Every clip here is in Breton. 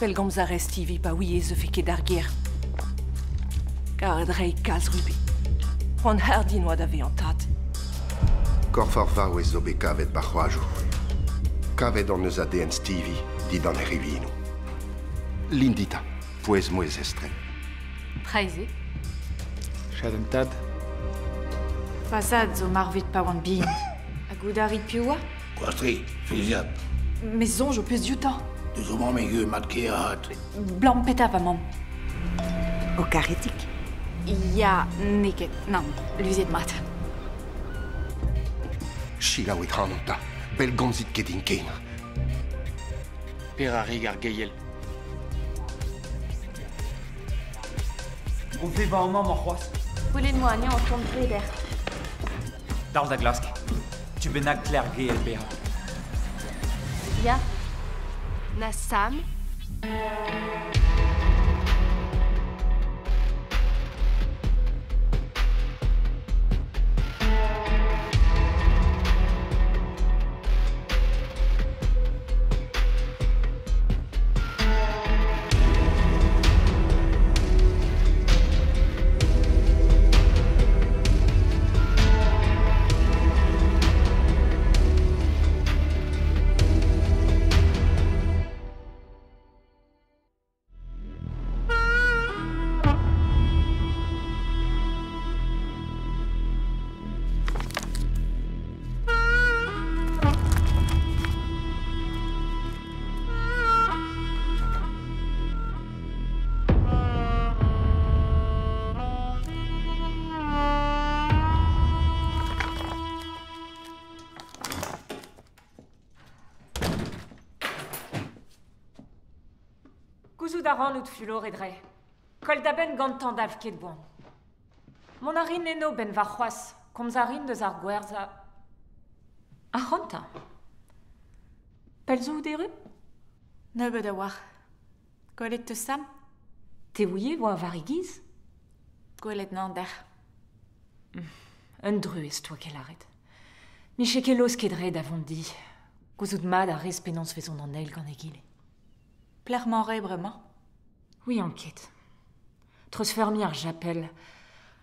Pellgomz a rez Stevie pa ouie ez eufe ket d'ar gêr. Karet 'rae kalz Ruby. C'hoant hardin oa da vezañ tad. Korf ar vaouez zo bet kavet 'ba c'hoajoù. Kavet hon eus ADN Stevie dindan he rivinoù. Lindita, pouez-mouezh estren. Traezhe. Chadenn tad. Va zad zo marvet pa oan bihan. Ha goût a rit piv oa? Gwastri, fiziad. Me soñj ho peus dioutañ. Deus ho mamm eo mat-kaer avat. Blam petra va mamm? Ho karetik? Ya, n'eo ket. Nann, luziet mat. Selaouit ac'hanon 'ta, pellgomzit ket din ken. Perak ar geiel? O vevañ amañ emañ c'hoazh. Gwelet 'moa anezhañ o tont preder. Dal da glask. Tu bennak 'tleer geel bezañ. Ya. Na Sam. Gouzout a ran out fuloret re. Koll da benn gantañ dalv ket boan. Mont a rin eno 'benn warc'hoazh, komz a rin deus ar gwerzhañ. Ac'hanta. Pell zo out erru? Nebeut a-walc'h. Gwelet 'teus Sam? Te ouie 'oa war e giz? Gwelet 'nañ dec'h. Un druez 'toa ket lâret. 'Nije ket laosket re da vont di. Gouzout mat a rez penaos 'vezont an eil gant egile. Pelec'h 'mañ re bremañ? Ouian ket. Treuzfeurmiñ ar japel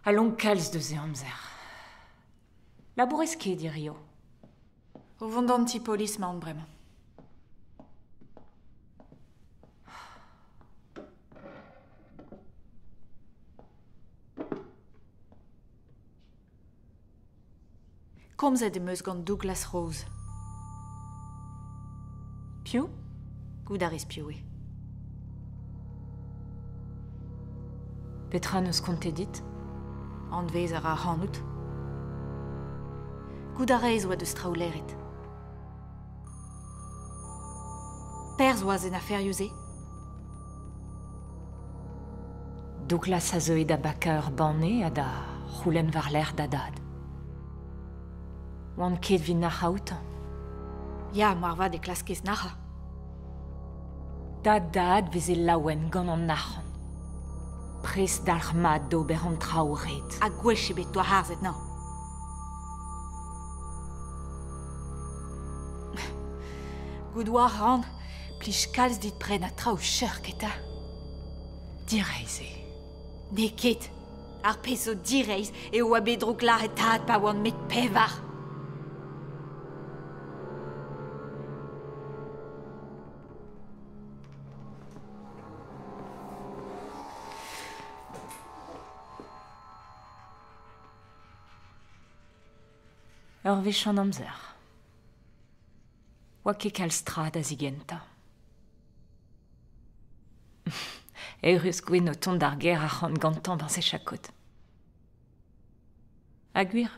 a lonk kalz deus e amzer. Labourez ket hirio. O vont d'an ti-polis 'maon bremañ. Komzet em eus gant Douglas Rose. Piv? Goût a rez piv eo. Petra 'neus kontet dit? Anvez a ra ac'hanout. Goût a rez oa deus traoù leret. Perzh oas en aferioù-se? Douglas a zeue da bakañ ur banne ha da c'houlenn war-lerc'h da dad. Oan ket evit nac'hañ outañ. Ya, moarvat e klaskez nac'hañ. Da dad 'veze laouen gant an arc'hant. Prest dalc'hmat d'ober an traoù ret. Ha gwech ebet 'doa harzet 'nañ. Goût 'oa 'ran, plij kalz dit prenañ traoù cheuc'h eta. Direizh eo. N'eo ket. Ar pezh zo direizh eo oa bet drouklazhet tad pa oan met pevar. Ur wech an amzer. Oa ket kalz tra da zigentañ. Eürus gwenn o tont d'ar gêr arc'hant gantañ war e chakod. Ha gwir.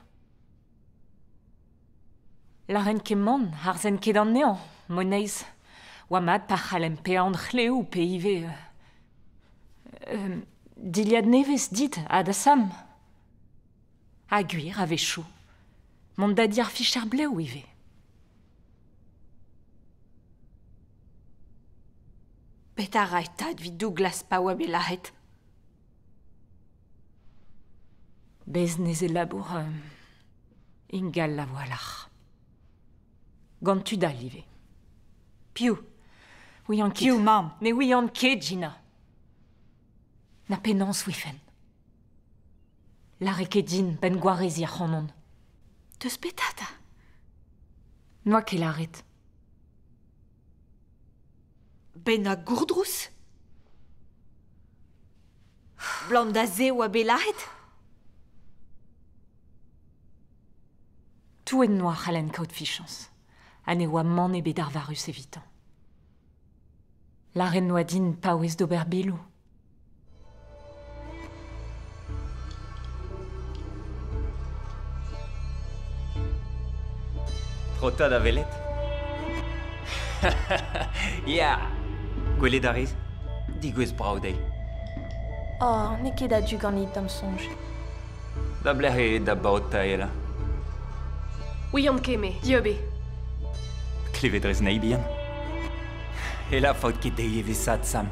Lâren ket mann, harzen ket anezhañ, moneiz. Oa mat pa c'hallemp paeañ an c'hleoù pe ivez dilhad nevez dit ha da Sam. Ha gwir a-wechoù. Mont da di ar ficher blev ivez. Petra 'rae tad 'vit Douglas pa oa bet lazhet? Bez 'neze labour ingal a-walc'h. Gant tud all ivez. Piv? Ouian ket. Div mamm. Ne ouian ket, Gina. Na penaos ouifen. Lare ket din ben gwarezi ar c'hanon. Deus petata. Noa ket laret. Ben a gourdrous. Blant da ze oa bet laret. Touet noa c'hallen kaout fichans. Ha ne oa mann ebet ar varus evitan. Laren noa din paouez d'ober belou. Trota da velet. Ya! Gwelet a rez? Digouez brav dezhi. Oh, n'eo ket a-du ganit da'm soñj. Da blec'h eo da baotañ ela? Ouian ket me, dieub eo. Klevet rez anezhi bihan? Ela faot ket dezhi evesaat Sam.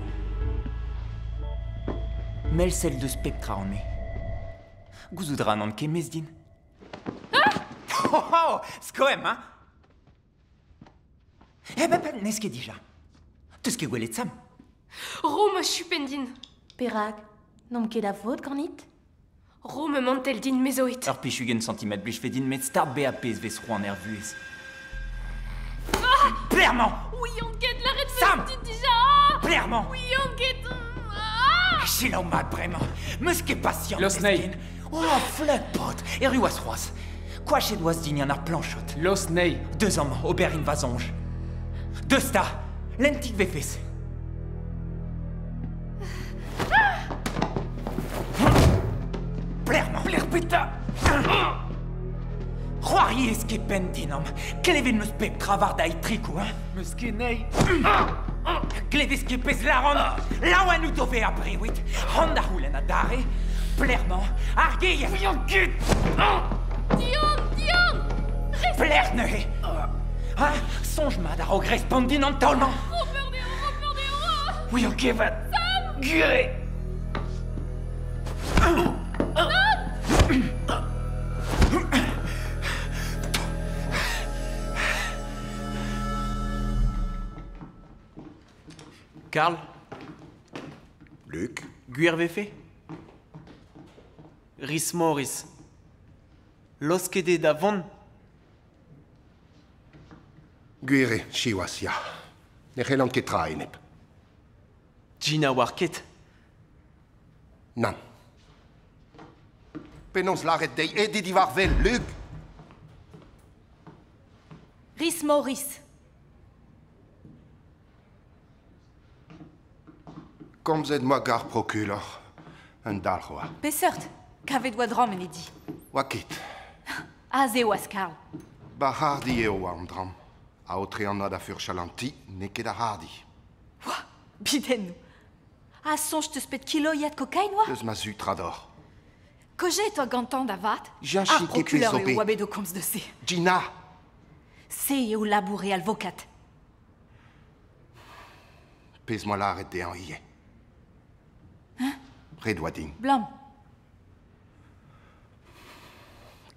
Mell sell deus pep tra on me. Gouzout ra n'on ket mezh din. Oh, oh, skoemp, hein? Eh ben, ben, n'ez ket dija. Teus ket gwelet Sam? Ro ma chupenn din. Perak? N'omp ket a vod ganit? Ro ma mantell din, me zo it. Ur pich-ugent santimetr blijfe din met start bezañ pezh vez c'hoant er vuhez. Plec'h-mañ? Ouian ket, lâret Sam! dit dija! Plec'h-mañ? Ouian ket! Ah! Selaou mat bremañ. Meus ket pasiant. Los nei. Oh, fleut, paotr. Erru oas c'hoazh. Koachet oas din an ar plañchod. Los nei. Deus amañ, ober in va soñj. Deus 'ta, lentik 'vefes. Plec'h-mañ? Plec'h petra? C'hoariez ket penn din amañ. Klevet 'm eus pep tra war da itrikoù, hein? Meus ket nei. Klevez ket pezh lâran? Laouen out o vezañ brewet. C'hoant da c'houlenn adarre. Plec'h-mañ ar geier? Ouian ket! Dian, Dian! Plec'h neuze? Ha? Soñj mat a-raok respont din an taol-mañ. Ro peur dezhañ, ro peur dezhañ! Ouian ket 'vat. Gwir eo. Karl, Luc, gwir vefe? Rhys Morris. Laosket eo da vont? Gwir eo, siwazh, ya. Ne c'hellan ket tra enep. Gina oar ket. Nann. Penaos lâret dezhi aet eo diwar wel, Luc? Rhys Morris. Komzet 'moa gant ar prokulor. Un dalc'h oa. Peseurt? Kavet oa dramm en e di. Oa ket. Aze e oas, Karl. Ba hardi eo oa an dramm. Aotreañ oa da furchal an ti, n'eo ket ar hardi. Oa, bidennoù. Ha soñj 'teus pet kiloiad kokain oa? Deus ma zu trador. Kojet oa gantañ da vat. Ar Jañchi ket pezh prokulor zo eo bet. oa bet o komz deus se. Gina! Se eo labour e alvokad. Pezh 'moa lâret dezhañ ivez. Ret oa din. Blam.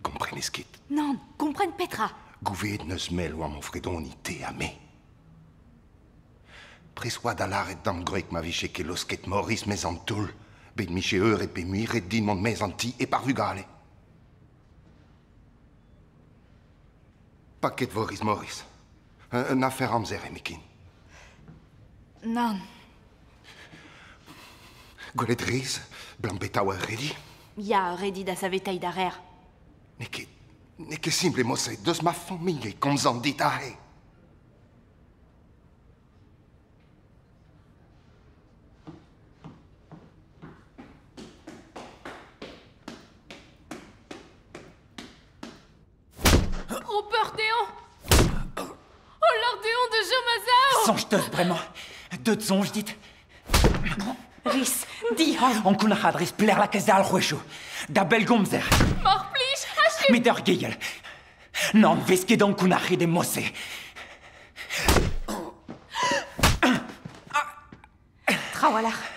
Komprenez ket. Nann, kompren petra? Gouveet n'eus mell oa Manfredoni, te ha me. Prest oa da lâret d'am gwreg ma vije ket laosket Maurice maez an toull, bet 'mije eured pe mui ret din mont maez an ti hep ar vugale. Paket vo Rhys Maurice. Un afer amzer hepken. Nann. Gwelet rez, blam beta oa redi? Ya, redi da saveteiñ da rer. N'eo ket, n'eo ket simpl emañ-se, deus ma familh e komzan dit aze. Ro peur dezhañ! Oh, lâr dezhañ da chom a-sav! Soñj 'teus bremañ. Deut soñj dit. Rhys, dihan. Ankounac'haat rez pelec'h lakaez da alc'hwezhioù. Da bellgomzer. Mar plij, achit! Met ur geiel. N'an vez ket ankounac'het e mod-se. Trawalc'h.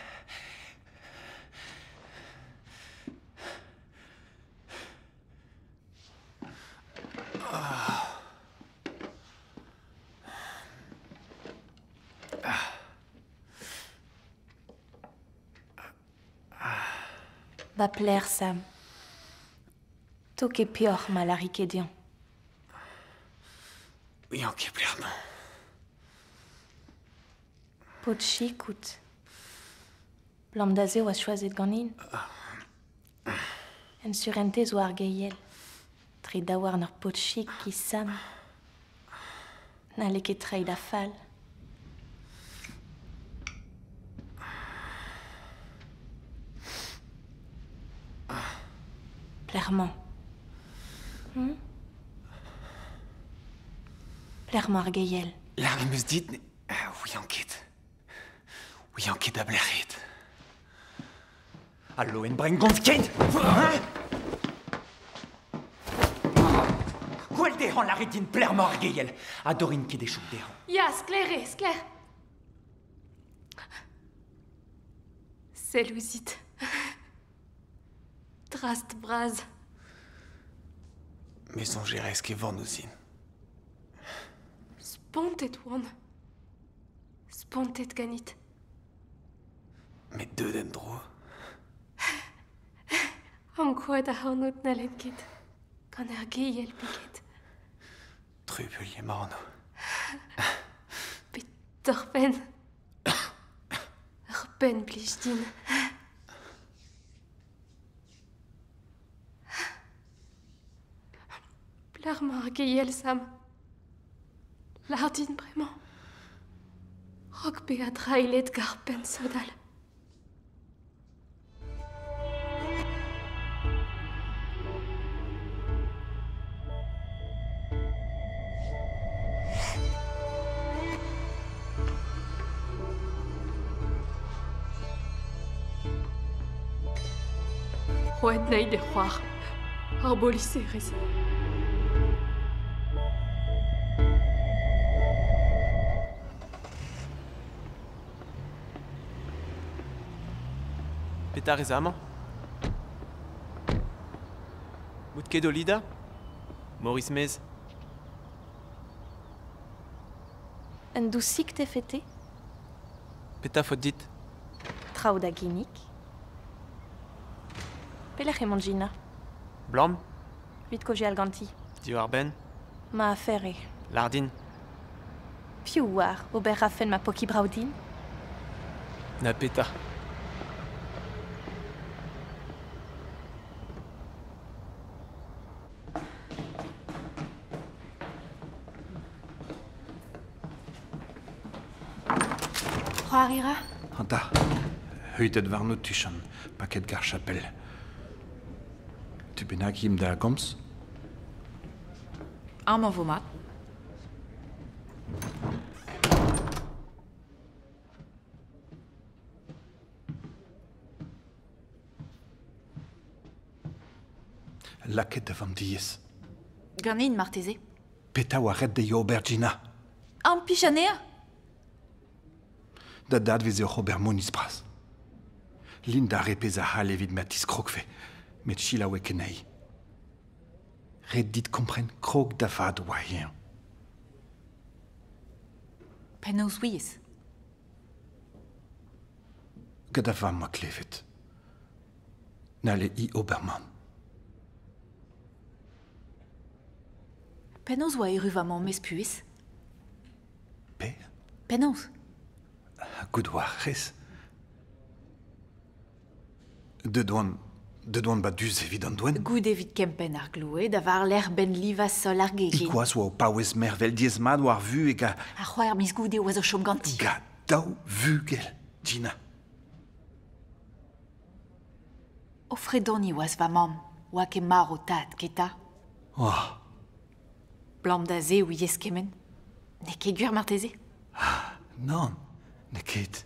Va pler, Sam. To ket peoc'h ma lari ket dezhañ. Ouian ket plec'h-mañ. Paotr chik out. Blam da se oa choazet ganin. En surentez oa ar geiel. Tre daouarn ur paotr chik ki Sam. N'halle ket treiñ da fall. Plec'h-mañ. Plec'h-mañ ar geiel. Lâret 'm eus dit ne ouian ket. Ouian ket da blec'h eo. Al loen brein gomz ket hein? Gwell dezhañ lâret din plec'h-mañ ar geiel ha dorin ket e chouk dezhañ. Ya, sklaer eo, sklaer. Sell ouzhit. Drast bras. Me soñjerez ket van ouzhin. Spontet oan. Spontet ganit. Met deut en-dro. Ankouaat ac'hanout n'hallen ket. Gant ar geiel piket. Trubuilh emañ anv. Bet torr-penn. Ur penn blij din. Plec'h-mañ ar geiel, Sam? Lâr din bremañ. Raok bezañ drailhet gant ar penn sodal. Roet anezhi d'e c'hoar, ar boliserez. Petra rez amañ? Out ket o lidañ? Maurice Mez. Un dousig te fete? Petra faot dit? Traoù da ginnig. Pelec'h emañ Gina? Blam? Vit kaozeal ganti. Diwar-benn? Ma afer eo. Lâr din. Piv oar ober 'rafen ma poki brav din? Na petra? C'hoari 'ra? Anta, heuitet warnout tuchant, paket gar chapel. Tu bennak him da gomz? Amañ vo mat. Lakaet da vamm diaes. Ganin marteze. Petra oa ret dezhi ober, Gina? Ampich anezhañ. Da dad veze oc'h ober moniz bras. Linda re pezh a c'hall evit ma tiskrogfe, met selaouet ket anezhi. Ret dit kompren krog da vat oa eñ. Penaos ouiez? Gant da vamm 'oa klevet. N'halle hi ober mann. Penaos oa erru va mamm ez puhez? Pe? Penaos? Goût oa rez. Deut oan, deut oan ba du-se evit an doenn. Goude evit kempenn ar gloued ha war-lerc'h benn livañ sol ar gegin. Ikoaz oa o paouez mervel diaes-mat war vu e ga... Ar c'hwec'h miz goude oas o chom ganti. Ga daou vugel, Gina. O fredoniñ oas va mamm, oa ket marv tad, keta? Oh. Blam da se ouiez kement. N'eo ket gwir marteze? Ah, nann, n'eo ket.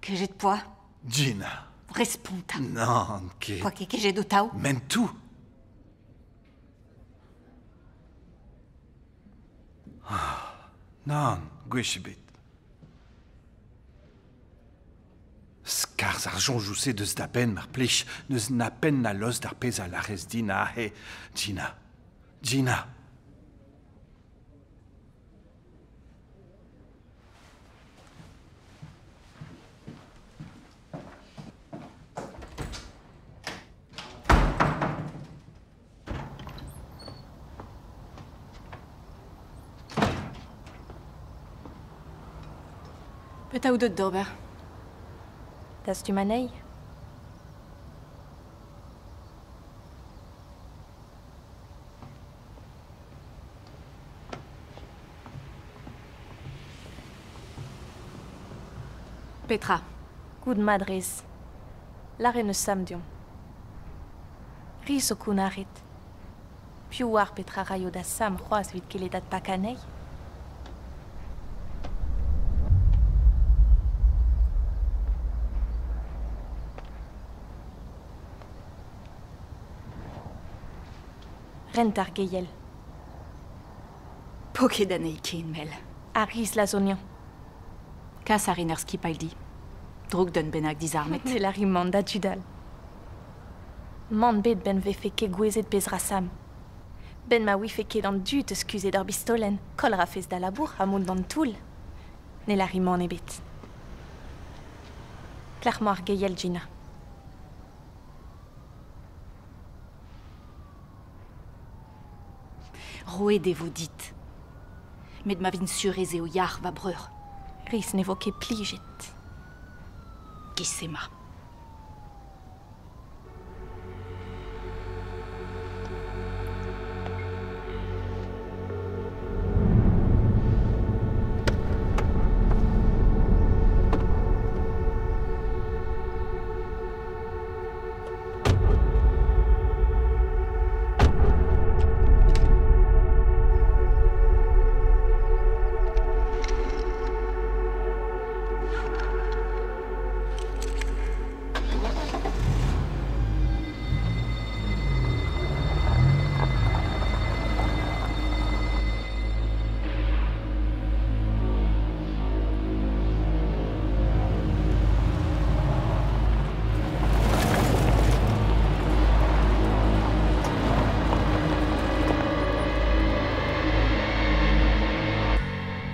Kejet poa? Gina. Responta. Nann, ket. Poa ket kejet ho taou? M'en tou. Nann, gwech ebet. Skarzh ar soñjoù-se deus da benn, mar plij. N'eus na penn na lost d'ar pezh a lârez din aze, Gina. Gina. Petra out deut d'ober? Dastum anezhi. Petra? Goût mat 'rez. Lâret 'neus Sam deomp. Riz zo kounnaret. Piv 'oar petra 'raio da Sam c'hoazh evit gellet adpakañ anezhi? Rent ar geiel. Po ket anezhi ken, Mel. Ar riz lasognañ. Kas a rin ur skipailh di. Drouk d'un bennak dizarmet. Ne lâri mann da dud all. Mann bet 'benn 'vefe ket gouezet pezh 'ra Sam. 'Benn ma ouife ket an dud eus kuzhet ur bistolenn, koll 'rafes da labour ha mont d'an toull. Ne lâri mann ebet. Pelec'h 'mañ ar geiel, Gina? Roet e vo dit. Met ma vin sur ez eo yac'h va breur. Riz ne vo ket plijet. Giz emañ.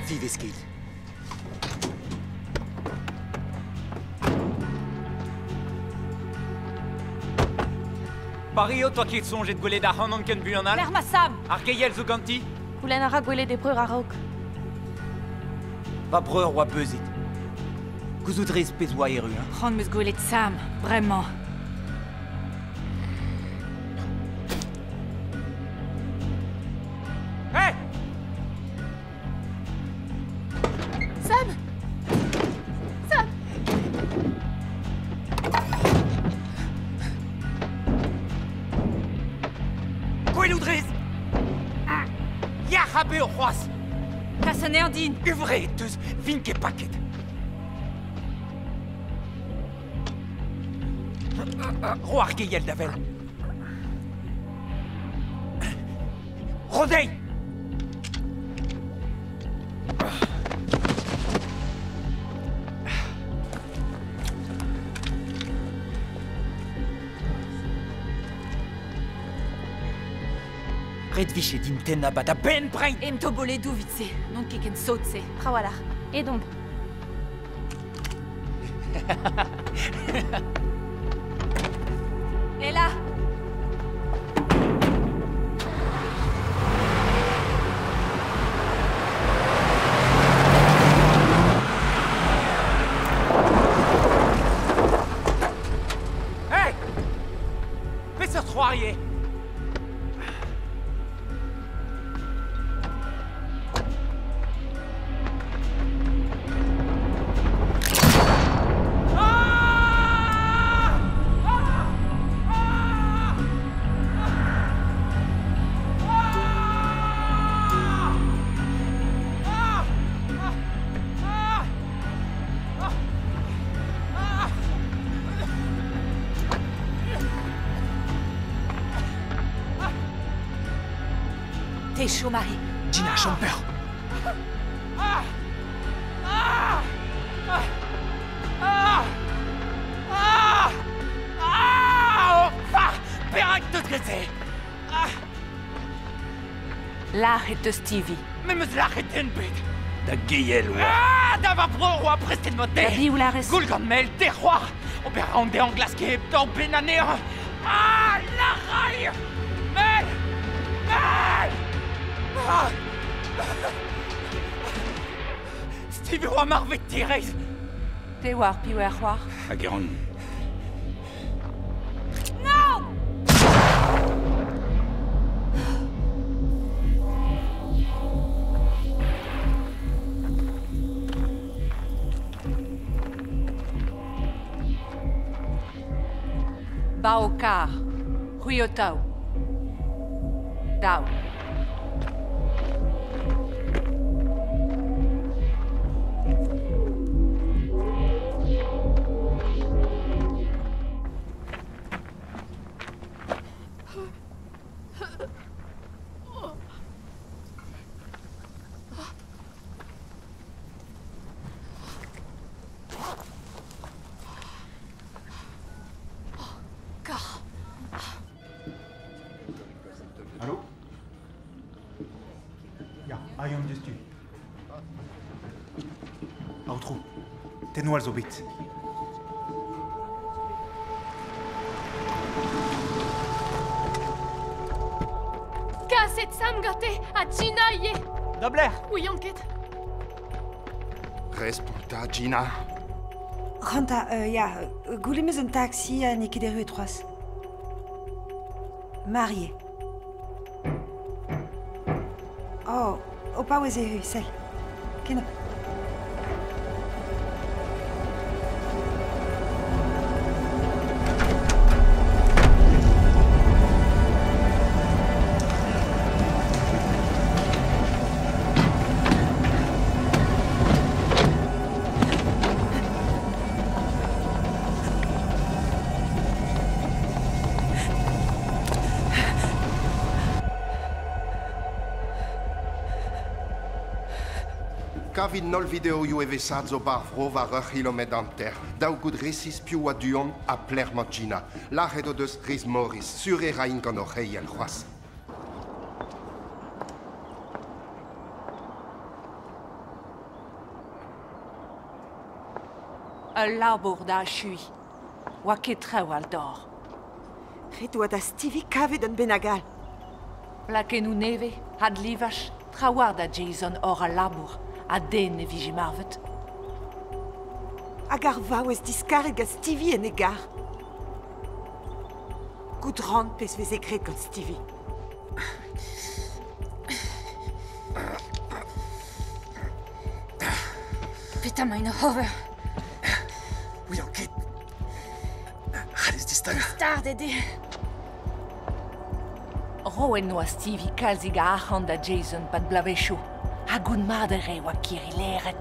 Vivez ket. Pario, toa ket soñjet gwelet ac'hanon ken buan all? Lec'h ma Sam! Ar geiel zo ganti? Goulenn a ra gwelet e breur a-raok. Va breur oa beuzet. Gouzout rez pezh oa erru, hein? C'hoant 'm eus gwelet Sam, bremañ. Hey! Sam! Sam! Gwelout rez! Yac'h ha bev c'hoazh! Kas anezhañ din! Huñvre e teus, vin ket paket. Ro ar geiel da wel. Ro dezhi! Ret 'vije din tennañ ba da benn brein! Em to boledoù 'vit-se, n'on ket ken sot-se. Trawalc'h. Edomp. Ella! Hey! Peseurt c'hoari eo? T'es chaud, Marie. Gina, chom peur. Perak 'teus graet se? Lâret 'teus Stevie. Me 'm eus lâret den bet. Da geiel oa. Ah, da va breur oa prestet ma Da dezhi. biv lârez? Goull gant mel, te c'hoar. Ober a ran dezhañ glask hep daou benn anezhañ. Ah, lâr Mel! Mel! Ah! Stevie oa marvet direizh. Te oar piv eo ar c'hoar? Hag e ran. Ba ho karr, c'hwi ho-taou. Daou. Allô? Ya, aïe on diouzhtu. Aotrou, tennoù all zo bet. Kaset Sam gante ha Gina ivez. Da belec'h? Ouian ket. Responta, Gina. Renta, ya, goulenn 'm eus un taxi ha n'eo ket erruet c'hoazh. Marié. Oh, o paouez erru, sell. Ken. Kavit an holl videoioù evesat zo 'ba ar vro war ur c'hilometr hanter. Dav goût resis piv oa du-hont ha pelec'h 'mañ Gina. Lâret o deus Rhys Morris, sur e raint gant o c'heiel c'hoazh. Ul labour da achuiñ. Oa ket traoù all d'ober. Ret oa da Stevie kavet un bennak all. Plakennoù nevez, adlivaj, trawalc'h da Jason oc'h al labour, ha den ne vije marvet. Hag ar vaouez diskaret gant Stevie en e gar. Goût 'ran pezh 'veze graet gant Stevie. Petra 'maint oc'h ober? Ouian ket. C'hallez distagañ. Start eo dezhe. Roet 'noa Stevie kalzik a arc'hant da Jason 'pad bloavezhioù, ha goût mat a rae oa kirri lêret.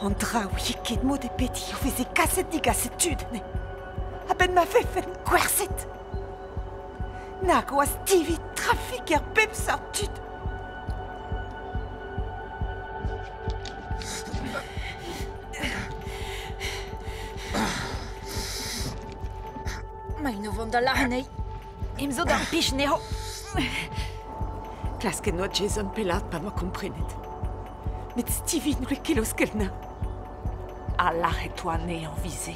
An dra ouie ket mod ebet o veze kaset digaset tud anezhe. A-benn ma vefent gwerzhet. Nag oa Stevie trafiker pep seurt tud. Maint o vont da lâr anezhi. Em zo d'ar pich anezho. Klasket 'noa Jason pellaat pa 'moa komprenet. Met Stevie n'oa ket laoskel 'na. Ha lâret 'oa anezhañ 'vit-se.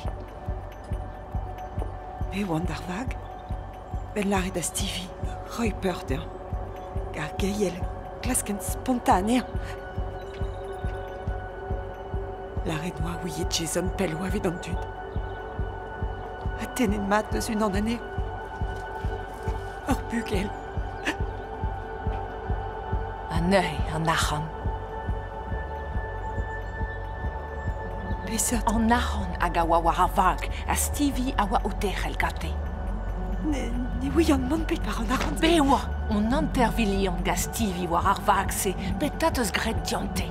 Me 'oan d'ar vag. 'Benn lâret da Stevie roiñ peur dezhañ. Ar geiel 'klaskent spontañ anezhañ. Lâret 'oa ouie Jason pell 'oa evit an dud. Ha tennet mat deus unan anezho. Ur bugel. Ha neuze an arc'hant. Peseurt? An arc'hant hag a oa war ar vag ha Stevie a oa o terc'hel gante. Ne, ne ouian mann bet war an arc'hant. Be oa an hanter-vilion gant Stevie war ar vag-se, petra 'teus graet dionte?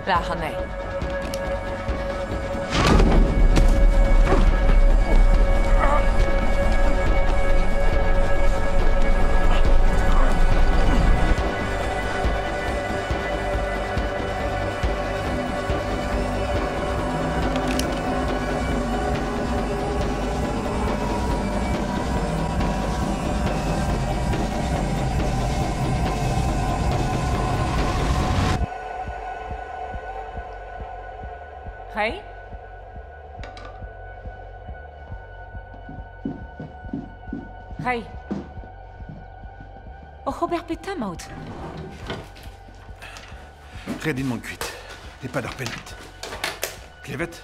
Lâr anezhi. Rei? Ray. Oc'h ober petra 'maout? Ret din mont kuit, e-pad ur pennad. Klevet?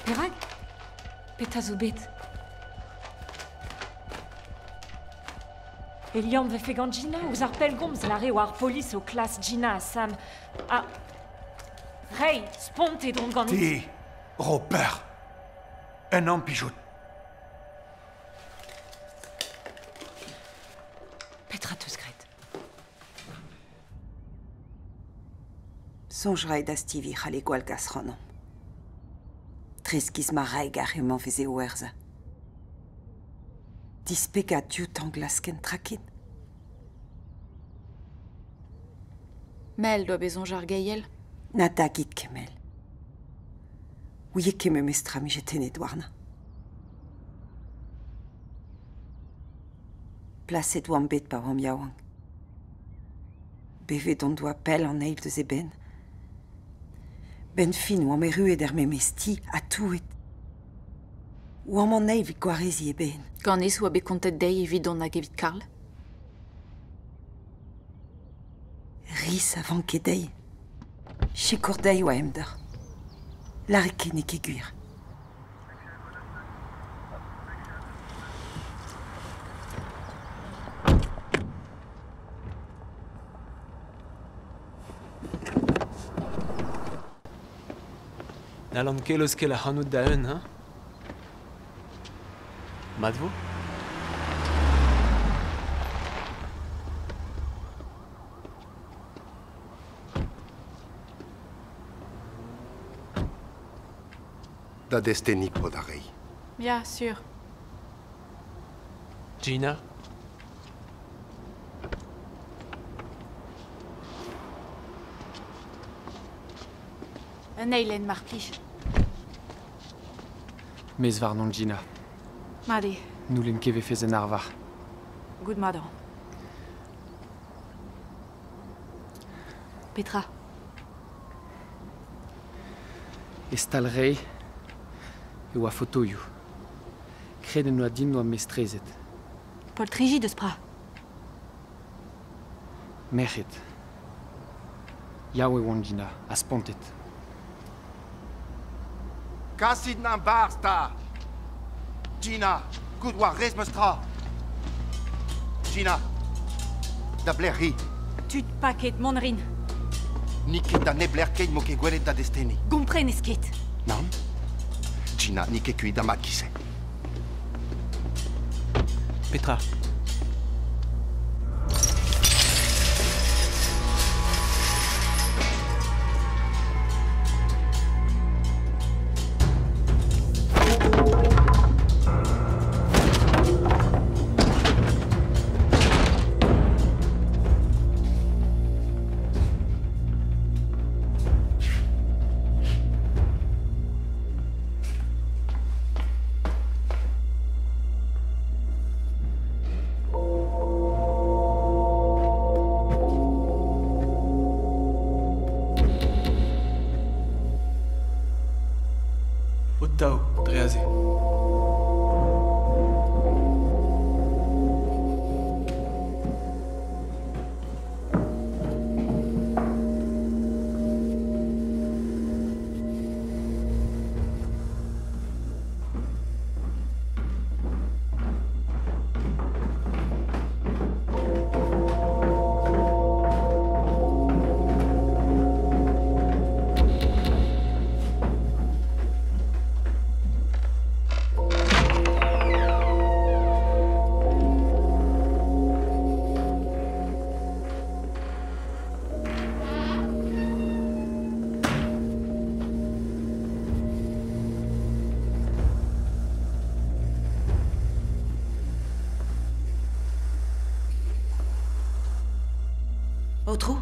Perak? Petra zo bet? E liamm 'vefe gant Gina ouzh ar pellgomz lâret oa ar polis o klask Gina ha Sam. Ha... Ray, spontet on ganit. Te, ro peur. Un ampijout. Petra 'teus graet? Soñj 'rae da Stevie c'halle gwallgas ac'hanomp. Dres giz ma rae ar re-mañ 'veze o werzhañ. Dispegañ dioutañ 'glasken tra ken. Mel 'doa bet soñj ar geiel. Na dagit ket Mel. Ouie ket memes tra 'mije tennet warnañ. Plaset oamp bet pa oamp yaouank. Bevet hon doa pell an eil deus eben. Benn fin oamp erruet er memes ti ha touet. Oamp an eil evit gwareziñ eben. Ganez oa bet kontet dezhi evidon hag evit Karl. Ris a vanke dezhi. Sikour dezhi oa emdoc'h. Lâret ket n'eo ket gwir. N'hallan ket leuskel ac'hanout da-un, hañ? Mat 'vo? Da desteni po da reiñ. Ya, sur. Gina? Un eilenn, mar plij. Mez warnon, Gina. Mat eo. N'houlenn ket 'vefes en arvar. Goût mat eo. Petra? E stal Ray e oa fotoioù. Graet en doa din oa mestrezed. Poltriji deus pra. Merc'hed. Yaou e oan Gina, ha spontet. Kasit 'nañ 'barzh 'ta! Gina, goût 'oa rez 'meus tra! Gina, da blec'h ri? Tud paket, mont 'rin. N'it ket da neblec'h keit 'mo ket gwelet da desteni. Gomprenez ket. Nann. Gina, n'it ket kuit da mat giz-se. Petra? Ho-taou, dre aze. Aotrou?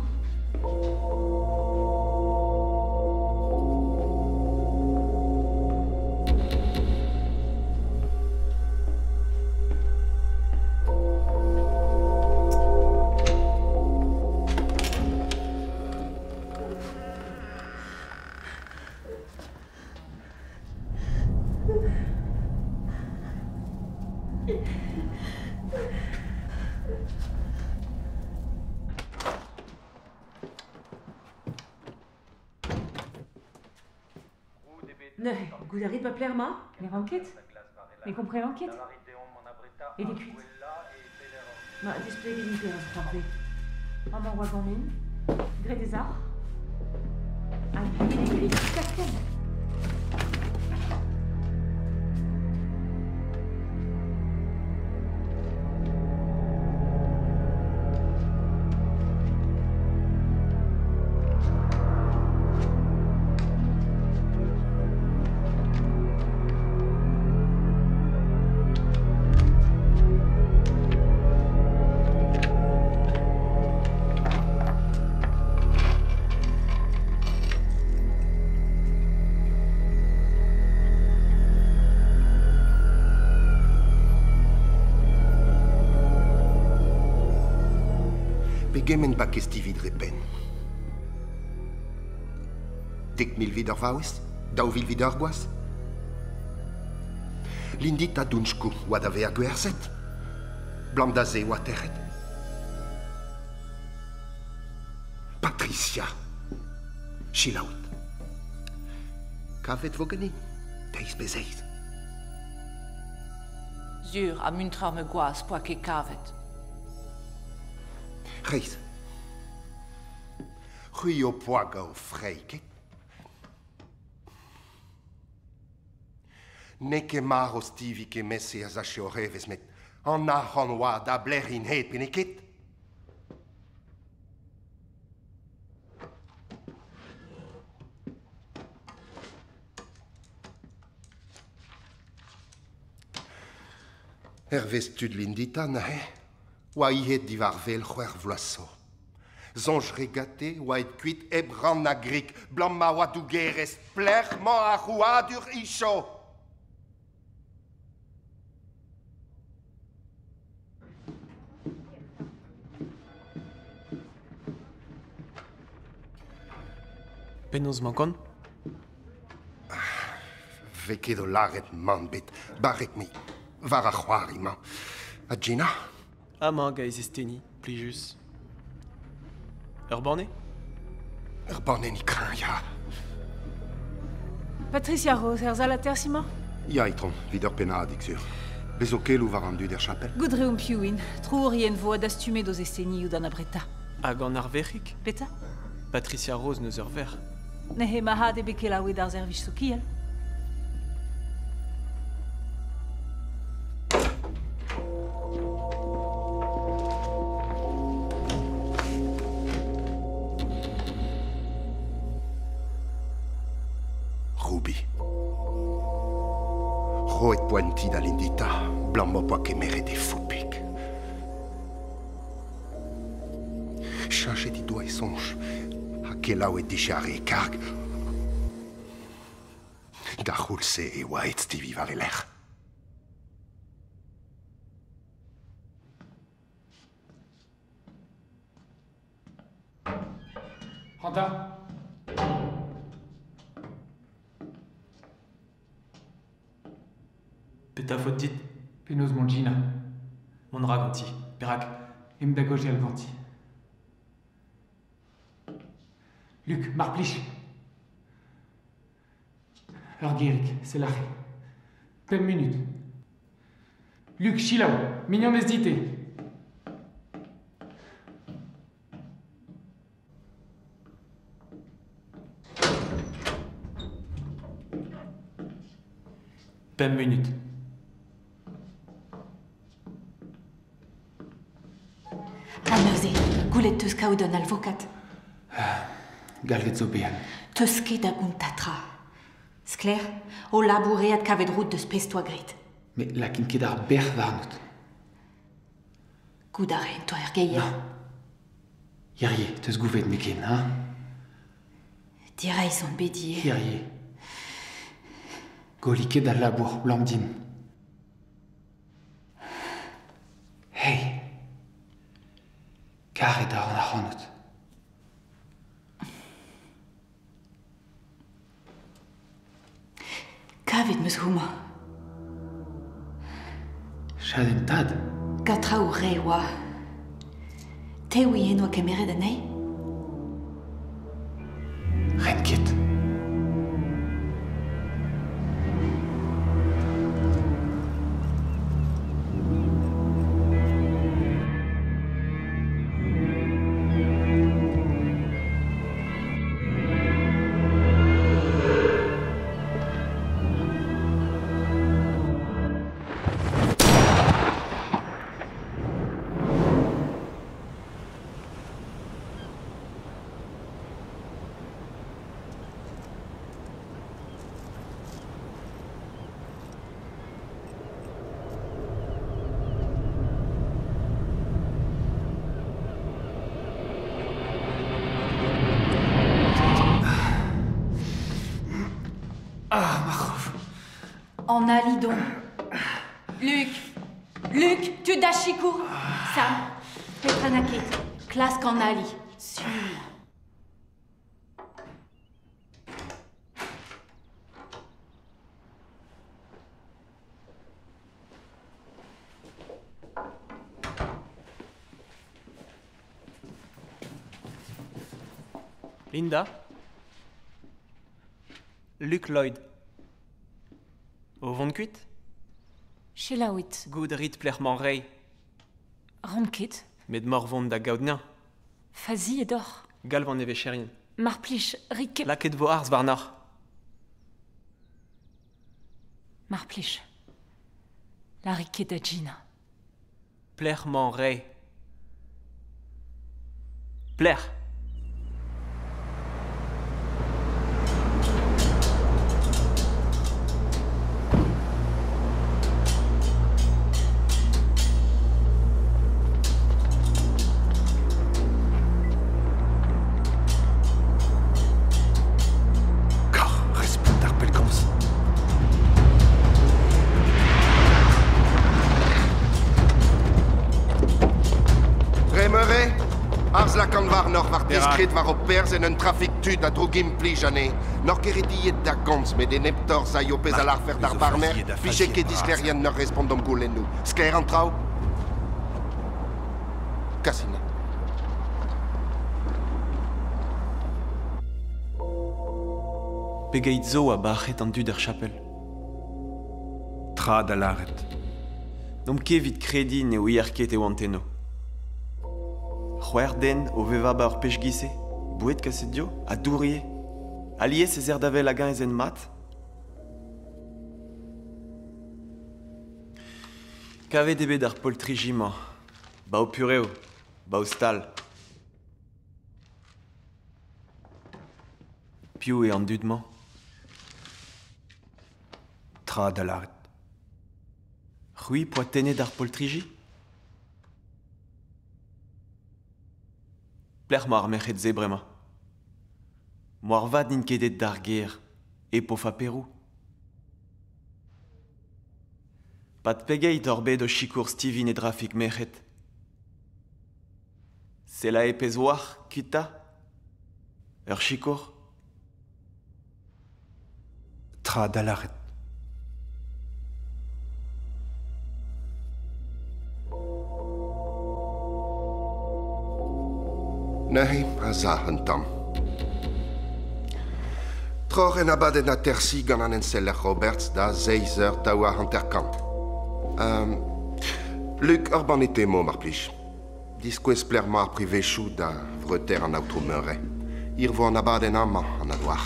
Neuze, goût a rit ba plec'h emañ? Ne ran ket. Ne komprenan ket. Aet eo kuit. Ma, displegit din penaos c'hoarvez. Amañ oa ganin, graet e sac'h. Hag aet eo kuit, kerkent. Pegement 'bakez ti 'vit re benn? 10,000 'vit ur vaouez? 2,000 'vit ur gwaz? Lindita Dunchko oa da vezañ gwerzhet. 'Blam da se oa tec'het. Patricia, selaouit. Kavet 'vo ganin, deiz pe zeiz. Sur, ha muntrañ ma gwaz 'poa ket kavet. Reizh. C'hwi ho poa gant ho frei, ket? N'eo ket marv Stevie kement-se a sache hoc'h evezh, met an arc'hant oa da blec'h int pe n'eo ket? Hervez tud Lindita neuze oa ivez diwar-wel c'hwec'h vloaz zo. Soñj re gante oa aet kuit hep rannañ grik 'blam ma oa dougerez pelec'h 'mañ ar c'hrouadur Icho. Penaos 'mañ kont? Vez ket o lâret mann bet, barrek-me, war ar c'hoari-mañ. Ha Gina? Amañ gant e zesteni, plijus. Ur banne? Ur banne ni kreñv, ya. Patricia Rose, er sal atersiñ-mañ? Ya, itron, 'vit ur pennadig, sur. Bez zo keloù war an dud er chapel. Goût reomp piv int. Troourien vo ha dastumet o zestenioù d'an abretañ. Hag an arverc'hig? Petra? Patricia Rose n'eus ur verc'h. Neuze marc'had eo bet kelaouet ar servij sokial. Ruby. Roet poent-ti da Lindita, 'blam m'ho poa kemeret he foupig. Cheñchet he doa e soñj ha kelaouet dija re e karg. D'ar c'houlz-se e oa aet Stevie war e lerc'h. Ranta. Petra 'faot dit? Penaos mont Gina? Mont 'ra ganti. Perak? Em da gaozeal ganti. Luc, mar plij. Ur gerig, sell aze. Pemp munut. Luc, selaou, mignonez dit eo. Pemp munut. Ha neuze, goulet 'teus kaout un alvokad? Galvet zo bezañ. 'Teus ket da gontañ tra. Sklaer, ho labour eo adkavet roud deus pezh 'toa graet. Met lakin ket ar bec'h warnout. Goût a raent toa er geier. Hirie, 'teus gouvet me ken, hein? Direizh on bet ivez. Hirie. Golli ket al labour, 'blam din. Hey! Karet a ran ac'hanout. Kavet 'm eus homañ. Chadenn tad? Gant traoù re oa. Te ouie 'noa kemeret anezhi? Ren ket. Ah, ma c'hof. An ali don. Luc! Luc, tud da sikour! Sam, petra n'a ket. Klask an ali. Sur. Linda? Luc Lloyd. O vont kuit? Selaouit. Goût rit plec'h mañ rei. Ran ket. Met mor vont da gaout neñv. Fazi edoc'h. Galv an evezherien. Mar plij, rit ket. Lakaet vo arz warnoc'h. Mar plij. Lârit ket da Gina. Plec'h mañ rei. Plec'h. Arz lakan warnoc'h war diskred war ho perzh en un trafik tud a drougimplij anezhe. N'oc'h ket rediet da gomz met eneptorz a yo pezh a lârfec'h d'ar barner, vije ket disklêriet n'ur respont d'am goulennoù. Sklaer an traoù? Kasina. Pegeit zo a bac'het an dud er chapel? Tra da lâret. N'omp ket evit krediñ ne ouier ket e oant eno. C'hwec'h den o vevañ ba ur pech giz-se, boued kaset dio, ha dour ivez. Alies ez er da wel hag-eñ ez ent mat. Kavet eo bet ar poltriji-mañ, ba ho purev, ba ho stal. Piv eo an dud-mañ? Tra da lâret. C'hwi 'poa tennet ar poltriji? Pelec'h 'mañ ar merc'hed-se bremañ? Moarvat n'int ket aet d'ar gêr, hep o faperoù. Pad pegeit oc'h bet o sikour Steven e drafik merc'hed? Selae pezh 'oac'h, kuita? Ur sikour? Tra da lâret. Neuze a za un tamm. Troc'h en abadenn atersiñ gant an enseller Roberts da seizh eur 52. Luc, ur banne temo, mar plij. Diskouez plec'h-mañ ar privezioù da vreutaer an Aotrou Murray. Hir vo an abadenn amañ, an adwar.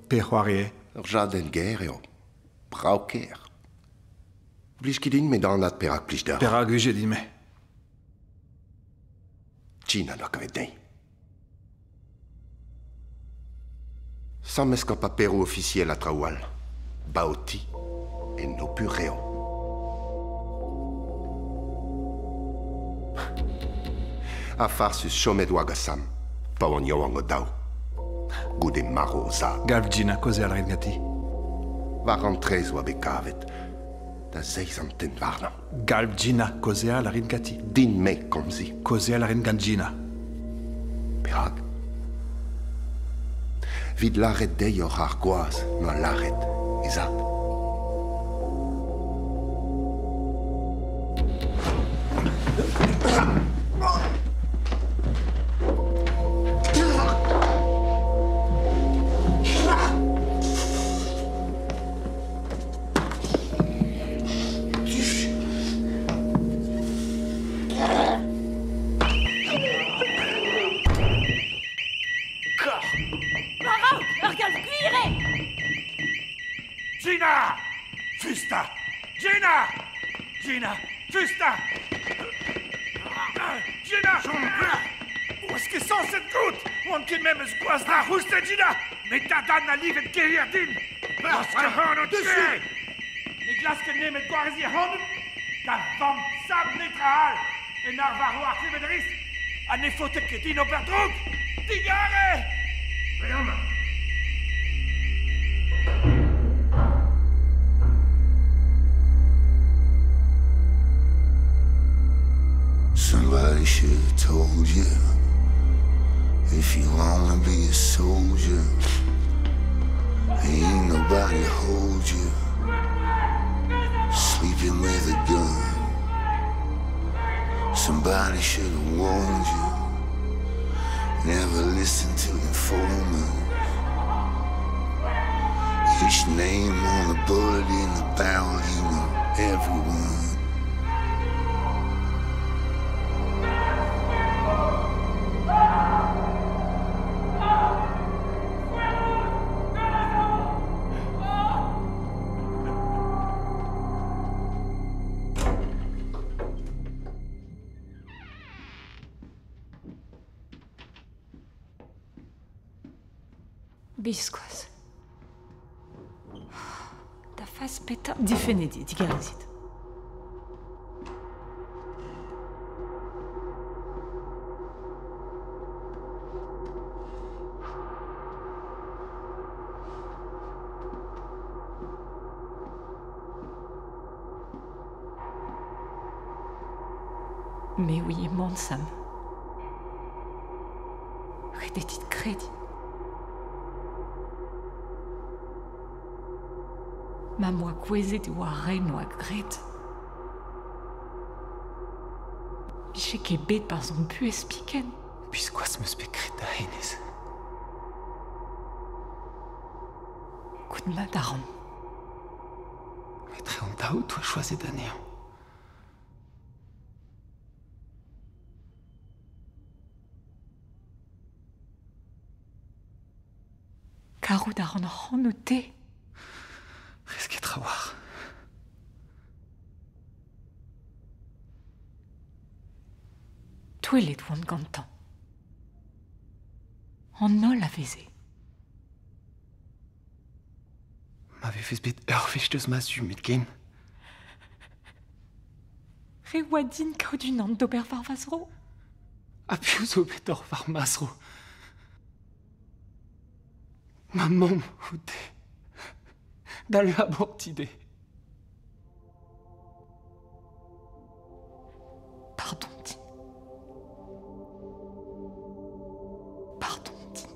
Pe c'hoari eo? Ur jadenn gaer eo. Brav-kaer. Blij ket din met anat perak plij deoc'h. Perak 'vije din-me? Gina n'oa kavet dezhi. Sammeskañ paperoù ofisiel ha traoù all. Baoti en ho purev. Ha farsus chomet oa gant Sam, pa oant yaouank o-daou. Goude marv o zad. Galv Gina kaozeal ret ganti. War an traezh oa bet kavet, da zeiz an tenn warnañ. Galv Gina kaozeal a rin ganti. Din-me komziñ. Kaozeal a rin gant Gina. Perak? 'Vit lâret dezhi oc'h ar gwaz 'noa lâret he zad. War-raok, ur galv gwir eo! Gina! Fusta! Gina! Gina, Fusta! Gina! Oas ket sañset goût? Oan ket memes gwaz da c'houstet, Gina! Met da dan a livet gehier din! Oas ket c'hanout dessus! Ne glasket nemet gwarezi ac'hanout? Da vamm sab netra all! En arvar oa ar klevet riz! Ha ne faote ket din ober droug! Digare! Dre amañ! Somebody should have told you if you wanna be a soldier, ain't nobody hold you. Sleeping with a gun. Somebody should have warned you. Never listen to informers. Each name on the bullet in the barrel, you know everyone. Biskoazh. Da fas petra... Difennet eo, digarezit. Me oui emaon, Sam. Ret eo dit krediñ. Ma 'm boa gouezet e oa re 'noa graet. 'Vije ket bet 'barzh hon buhez biken. Biskoazh 'm eus bet graet da hennezh. Goût mat a ran. Etre an daou 'toa choazet anezhañ. Karout a ran ac'hanout-te. Rez ket trawalc'h. Touellet oan gantañ. An holl a veze. Ma vefes bet ur wech deus ma zu, met ken. Re oa din kaout unan d'ober war va zro. Ha piv zo bet oc'h war ma zro? Ma mamm out-te. Da labour ti-te. Pardon din. Pardon din.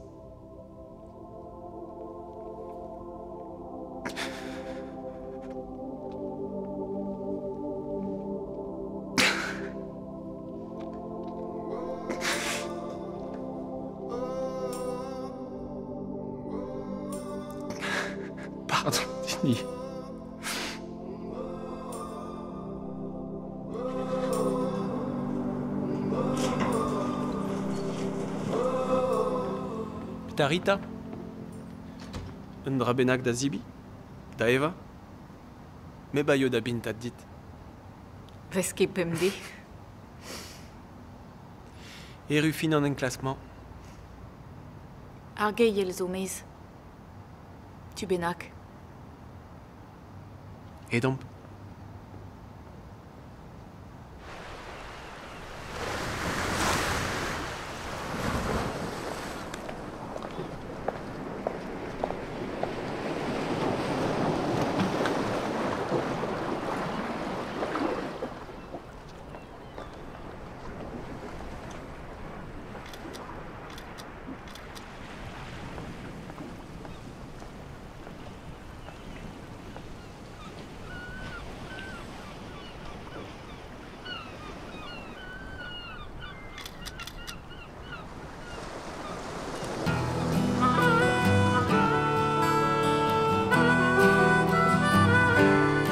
Pardon din. Petra 'rit 'ta? Un dra bennak da zebriñ? Da evañ? Me baio da bintad dit. Vez ket bemdez. Erru fin an enklask-mañ. Ar geiel zo maez. Tu bennak. Edomp.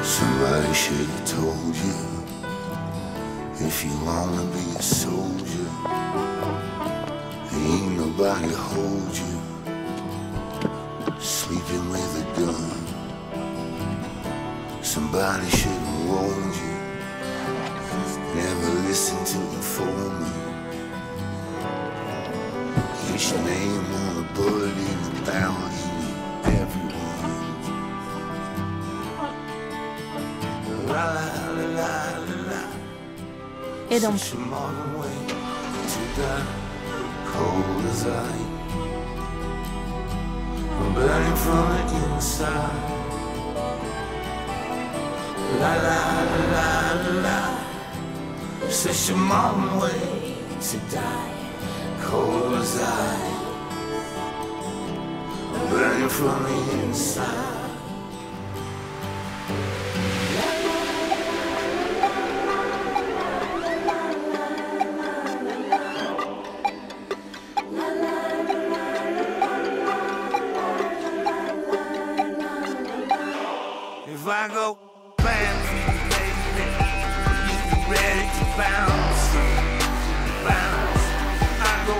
Somebody should have told you if you wanna be a soldier, ain't nobody hold you. Sleeping with a gun. Somebody should have warned you. Never listen to informant. Get your name on a bullet in the barrel, you need everyone. La la la la la la. Edomp. Such a modern way to die, cold as I. I'm burning from the inside. La la la la la. Such a modern way to die, cold as I. I'm burning from the inside. If I go bam, baby, you be ready to bounce, bounce. I go